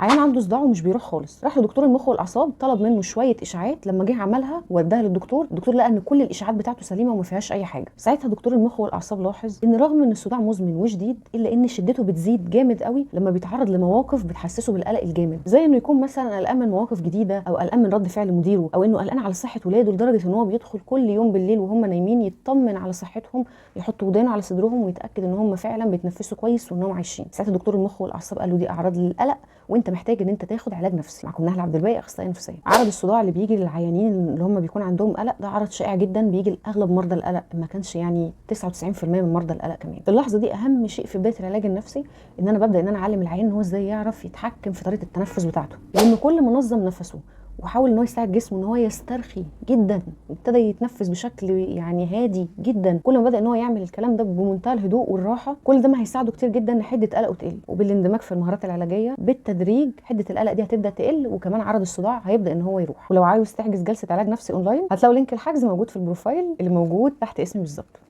عيان عنده صداع ومش بيروح خالص، راح لدكتور المخ والاعصاب، طلب منه شوية اشاعات. لما جه عملها ووداها للدكتور، الدكتور لقى ان كل الاشاعات بتاعته سليمة وما فيهاش اي حاجة. ساعتها دكتور المخ والاعصاب لاحظ ان رغم ان الصداع مزمن وشديد، الا ان شدته بتزيد جامد قوي لما بيتعرض لمواقف بتحسسه بالقلق الجامد، زي انه يكون مثلا قلقان من مواقف جديدة، او قلقان من رد فعل مديره، او انه قلقان على صحة ولاده لدرجة ان هو بيدخل كل يوم بالليل وهم نايمين يطمن على صحتهم، يحط ودانه على صدرهم ويتاكد ان هم فعلا بيتنفسوا كويس وانهم عايشين. ساعتها دكتور المخ والاعصاب قال له دي اعراض للقلق وانت محتاج ان انت تاخد علاج نفسي. معاكم نهله عبد الباقي، اخصائية نفسية. عرض الصداع اللي بيجي للعيانين اللي هم بيكون عندهم قلق ده عرض شائع جدا، بيجي لاغلب مرضى القلق، ما كانش يعني 99% من مرضى القلق. كمان في اللحظة دي اهم شيء في بداية العلاج النفسي ان انا ببدا ان انا اعلم العيان ان هو ازاي يعرف يتحكم في طريقه التنفس بتاعته، لان كل ما نظم نفسه وحاول ان هو يساعد جسمه ان هو يسترخي جدا وابتدى يتنفس بشكل يعني هادي جدا، كل ما بدا ان هو يعمل الكلام ده بمنتهى الهدوء والراحة، كل ده ما هيساعده كتير جدا ان حده قلقه تقل. وبالاندماج في المهارات العلاجية بالتدريج حده القلق دي هتبدا تقل، وكمان عرض الصداع هيبدا ان هو يروح. ولو عاوز تحجز جلسه علاج نفسي اونلاين هتلاقوا link الحجز موجود في ال profile اللي موجود تحت اسمي بالظبط.